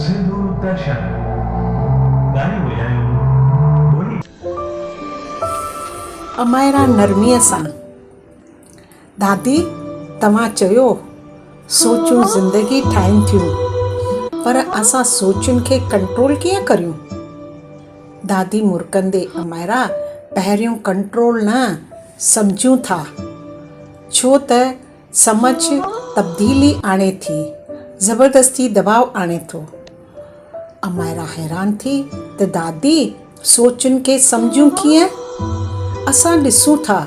سنڌو درشن، ڳايون وڄايون، ٻولي. امائرا نرميء سان، دادي توهان چيو سوچون زندگي ٺاهين ٿيون پر اسان سوچن کي ڪنٽرول ڪيئن ڪريون؟ دادي مرڪندي، امائرا پهريون ڪنٽرول نه سمجهون ٿا ڇو ته سمجهه تبديلي آڻي ٿي، زبردستي دٻاء آڻي ٿو. امائرا حيران ٿي ته دادي سوچن کي سمجهون ڪيئن؟ اسان ڏسون ٿا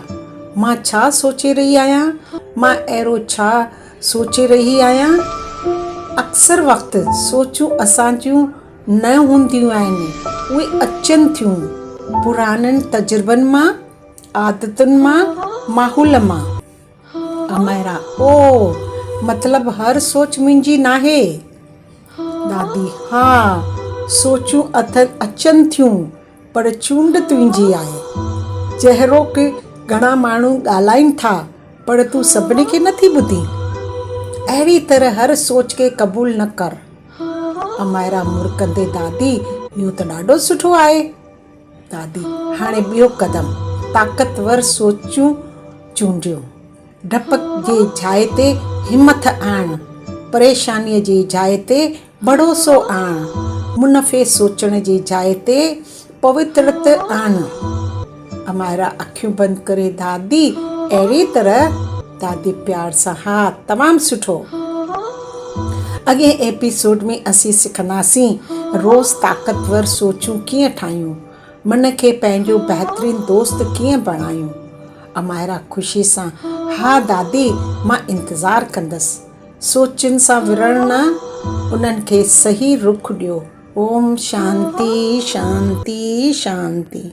مان ڇا سوچي رهي آهيان، مان اهڙو ڇا سوچي رهي آهيان؟ اڪثر وقت سوچون اسان جون نه هونديون آهن، اهي اچن ٿيون پراڻن تجربن مان، عادتن مان، ماحول مان. اميرا، او! مطلب هر سوچ منهنجي ناهي؟ دادي، ها، سوچون اچن ٿيون پر چونڊ تنهنجي آهي. جهڙوڪ گهڻا ماڻهو ڳالهائين ٿا پر تون سڀني کي نٿي ٻڌين. اهڙي طرح هر سوچ کي قبول نه ڪر. اميرا، مرڪندي، دادي، اهو ته ڏاڍو سٺو آهي. دادي، هاڻي ٻيو قدم، طاقتور سوچون چونڊيو. ڊپ جي جاء تي همٿ آڻ، پريشانيء جي جاء تي ڀروسو آڻ، منفي سوچڻ جي جاء تي پوترت آڻ. امائرا اکيون بند ڪري، دادي، اهڙي طرح؟ دادي پيار سان، ها، تمام سٺو. اڳئين ايپيسوڊ ۾ اسين سکنداسين روز طاقتور سوچون ڪيئن ٺاهيون، من کي پنهنجو بهترين دوست ڪيئن بڻايون. امائرا خوشي سان، ها دادي، مان انتظار ڪندس. سوچن سان وڙهڻ نه، انهن کي صحيح رخ ڏيو. اوم شانتي شانتي شانتي.